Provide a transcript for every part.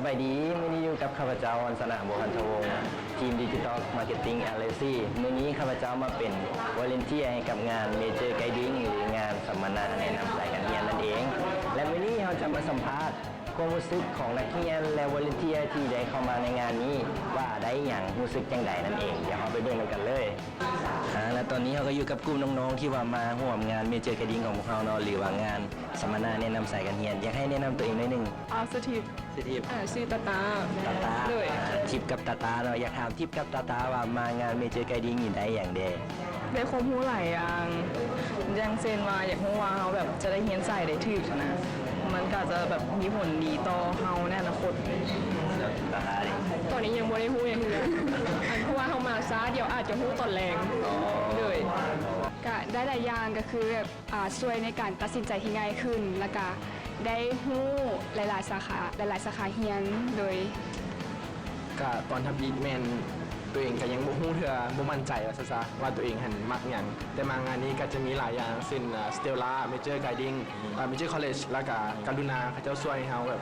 ສະບາຍດີ, ມື້ນີ້ຢູ່ກັບຂ້າພະເຈົ້າ ວັນຊະນະ ບົວພັນທະວົງ, ທີມ Digital Marketing Agency. ມື້ນີ້ຂ້າພະເຈົ້າມາເປັນ volunteer ໃຫ້ກັບງານ Major Guiding ຫຼືງານສຳມະນາແນະນຳສາຍການຮຽນນັ້ນເອງ ແລະ ມື້ນີ້ເຮົາຈະມາສຳພາດຄວາມຮູ້ສຶກຂອງນັກຮຽນ ແລະ volunteer ທີ່ໄດ້ເຂົ້າມາໃນງານນີ້ ວ່າໄດ້ຫຍັງ, ຮູ້ສຶກຈັ່ງໃດນັ້ນເອງ. ດຽວເຮົາໄປເບິ່ງນຳກັນເລີຍ. ອາ ແລະ ຕອນນີ້ເຮົາກໍຢູ່ກັບກຸ່ມນ້ອງໆ ທີ່ວ່າມາຮ່ວມງານ Major Guiding ຂອງພວກເຮົາເນາະ ຫຼືວ່າງານສຳມະນາແນະນຳສາຍການຮຽນ. ຢາກໃຫ້ແນະນຳຕົວເອງໜ້ອຍໜຶ່ງ. ອາ ຊື່ທິບ. ຊື່ທິບ. ເອີ ຊື່ຕາຕາ. ຕາຕາ. ໂດຍ. ອາ ທິບກັບຕາຕາເນາະ. ຢາກຖາມທິບກັບຕາຕາວ່າມາງານ Major Guiding ນີ້ໄດ້ຫຍັງແດ່? ໄດ້ຄວາມຮູ້ຫຼາຍຢ່າງ ຢ່າງເຊັ່ນວ່າ ຢາກຮູ້ວ່າເຮົາແບບຈະໄດ້ຮຽນສາຍໃດຖືກນະ, ມັນກໍອາດຈະແບບມີຜົນດີຕໍ່ເຮົາໃນອະນາຄົດ. ແລ້ວຕາຕາເດ? ຕອນນີ້ຍັງບໍ່ໄດ້ຮູ້ຫຍັງເທື່ອ ອັນ ເພາະວ່າເຮົາມາຊ້າ, ດຽວອາດຈະຮູ້ຕອນແລງ. ອໍ. ໂດຍ. ກະໄດ້ຫຼາຍຢ່າງ, ກໍຄືແບບ ອາ ຊ່ວຍໃນການຕັດສິນໃຈທີ່ງ່າຍຂຶ້ນ ແລ້ວກະໄດ້ຮູ້ຫຼາຍໆສາຂາ, ຫຼາຍໆສາຂາຮຽນ. ໂດຍ. ກະຕອນທຳອິດແມ່ນຕົວເອງກະຍັງບໍ່ຮູ້ເທື່ອ, ບໍ່ໝັ້ນໃຈວ່າຊັ້ນຊະ ວ່າຕົວເອງຫັ້ນມັກຫຍັງ, ແຕ່ມາງານນີ້ກະຈະມີຫຼາຍຢ່າງ ເຊັ່ນ ອາ Stella, Major Guiding, ອາ Major College ແລ້ວກະກະລຸນາ ເຂົາເຈົ້າຊ່ວຍໃຫ້ເຮົາແບບ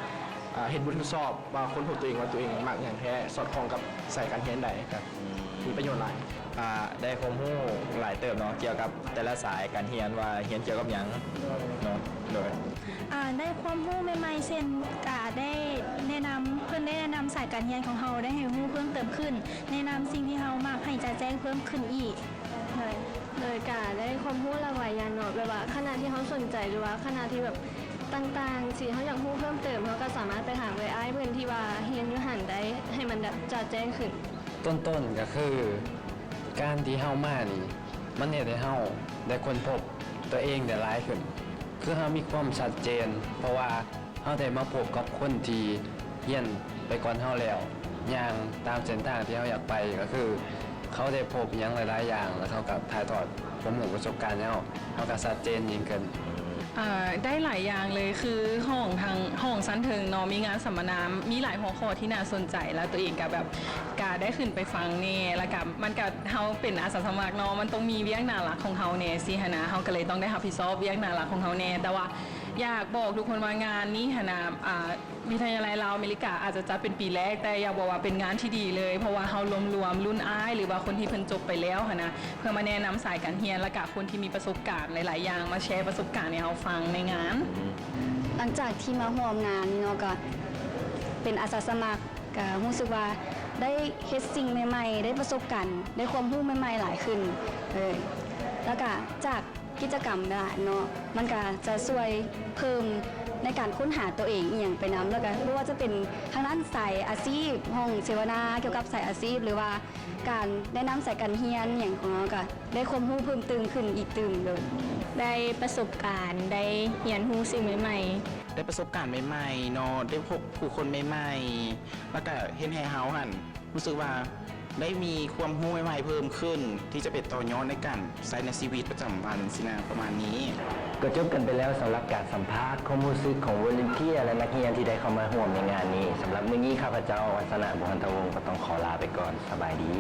ອາ ເຮັດບົດທົດສອບວ່າຄົ້ນພົບຕົວເອງວ່າຕົວເອງມັກຫຍັງແທ້, ສອດຄ່ອງກັບສາຍການຮຽນໃດ, ກໍ ອືມ ມີປະໂຫຍດຫຼາຍ. ອາ ໄດ້ຄວາມຮູ້ຫຼາຍເຕີບເນາະ ກ່ຽວກັບແຕ່ລະສາຍການຮຽນວ່າຮຽນກ່ຽວກັບຫຍັງເນາະ. ໂດຍ. ອາ ໄດ້ຄວາມຮູ້ໃໝ່ໆ ເຊັ່ນ ກະໄດ້ແນະນຳ, ເພິ່ນໄດ້ແນະນຳສາຍການຮຽນຂອງເຮົາ ໄດ້ໃຫ້ຮູ້ເພີ່ມເຕີມຂຶ້ນ, ແນະນຳສິ່ງທີ່ເຮົາມັກໃຫ້ຈະແຈ້ງເພີ່ມຂຶ້ນອີກ. ໂດຍ. ໂດຍ. ກະໄດ້ຄວາມຮູ້ຫຼາກຫຼາຍຢ່າງເນາະ, ແບບວ່າຄະນະທີ່ເຮົາສົນໃຈ ຫຼືວ່າຄະນະທີ່ແບບຕ່າງໆ ທີ່ເຮົາຢາກຮູ້ເພີ່ມເຕີມ, ເຮົາກໍສາມາດໄປຖາມເອື້ອຍອ້າຍເພິ່ນທີ່ວ່າຮຽນຢູ່ຫັ້ນໄດ້ ໃຫ້ມັນແບບຈະແຈ້ງຂຶ້ນ. ຕົ້ນໆ ກໍຄືການທີ່ເຮົາມານີ້ ມັນເຮັດໃຫ້ເຮົາໄດ້ຄົ້ນພົບຕົວເອງໄດ້ຫຼາຍຂຶ້ນ, ຄືເຮົາມີຄວາມຊັດເຈນ ເພາະວ່າເຮົາໄດ້ມາພົບກັບຄົນທີ່ຮຽນໄປກ່ອນເຮົາແລ້ວ, ຍ່າງຕາມເສັ້ນທາງທີ່ເຮົາຢາກໄປ, ກໍຄືເຂົາໄດ້ພົບຫຍັງຫຼາຍໆຢ່າງ ແລ້ວເຂົາກໍຖ່າຍທອດຄວາມຮູ້ປະສົບການໃຫ້ເຮົາ, ເຮົາກໍຊັດເຈນຍິ່ງຂຶ້ນ. ເອີ ໄດ້ຫຼາຍຢ່າງເລີຍ, ຄືຫ້ອງທາງ ຫ້ອງຊັ້ນເທິງເນາະ ມີງານສຳມະນາ ມີຫຼາຍຫົວຂໍ້ທີ່ໜ້າສົນໃຈ ແລ້ວຕົວເອງກໍແບບ ກະໄດ້ຂຶ້ນໄປຟັງແດ່ ແລ້ວກະມັນກະ ເຮົາເປັນອາສາສະໝັກເນາະ ມັນຕ້ອງມີວຽກໜ້າຫຼັກຂອງເຮົາແດ່ຊີ້ຫັ້ນນະ, ເຮົາກໍເລີຍຕ້ອງໄດ້ຮັບຜິດຊອບວຽກໜ້າຫຼັກຂອງເຮົາແດ່. ແຕ່ວ່າຢາກບອກທຸກຄົນວ່າງານນີ້ຫັ້ນນະ ອາ ວິທະຍາໄລລາວອາເມລິກາອາດຈະຈັດເປັນປີແລກ, ແຕ່ຢາກບອກວ່າເປັນງານທີ່ດີເລີຍ ເພາະວ່າເຮົາລວມໆລຸ້ນອ້າຍ ຫຼືວ່າຄົນທີ່ເພິ່ນຈົບໄປແລ້ວຫັ້ນນະ ເພື່ອມາແນະນຳສາຍການຮຽນ ແລ້ວກະຄົນທີ່ມີປະສົບການຫຼາຍໆຢ່າງ ມາແຊປະສົບການໃຫ້ເຮົາຟັງໃນງານ. ຫຼັງຈາກທີ່ມາຮ່ວມງານນີ້ເນາະ ກໍເປັນອາສາສະໝັກ ກະຮູ້ສຶກວ່າໄດ້ເຮັດສິ່ງໃໝ່ໆ, ໄດ້ປະສົບການ, ໄດ້ຄວາມຮູ້ໃໝ່ໆຫຼາຍຂຶ້ນ. ເອີ ແລ້ວກະຈາກກິດຈະກຳຫຼາຍເນາະ, ມັນກະຈະຊ່ວຍເພີ່ມໃນການຄົ້ນຫາຕົວເອງອີ່ຫຍັງໄປນຳ, ແລ້ວກະບໍ່ວ່າຈະເປັນທາງດ້ານສາຍອາຊີບ, ຫ້ອງເສວະນາກ່ຽວກັບສາຍອາຊີບ ຫຼືວ່າການແນະນຳສາຍການຮຽນຫຍັງຂອງເຮົາ ກະໄດ້ຄວາມຮູ້ເພີ່ມຕື່ມຂຶ້ນອີກຕື່ມໂດຍ. ໄດ້ປະສົບການ, ໄດ້ຮຽນຮູ້ສິ່ງໃໝ່ໆ. ໄດ້ປະສົບການໃໝ່ໆເນາະ, ໄດ້ພົບຜູ້ຄົນໃໝ່ໆ ແລ້ວກະເຮັດໃຫ້ເຮົາຫັ້ນ ຮູ້ສຶກວ່າໄດ້ມີຄວາມຮູ້ໃໝ່ໆເພີ່ມຂຶ້ນ ທີ່ຈະໄປຕໍ່ຍອດໃນການໃຊ້ໃນຊີວິດປະຈຳວັນຊີ້ນະ ປະມານນີ້. ກໍຈົບກັນໄປແລ້ວສຳລັບການສຳພາດຄວາມຮູ້ສຶກຂອງ volunteer ແລະ ນັກຮຽນທີ່ໄດ້ເຂົ້າມາຮ່ວມໃນງານນີ້. ສຳລັບມື້ນີ້ ຂ້າພະເຈົ້າ ວັດສະນະ ບຸພັນທະວົງ ກໍຕ້ອງຂໍລາໄປກ່ອນ. ສະບາຍດີ.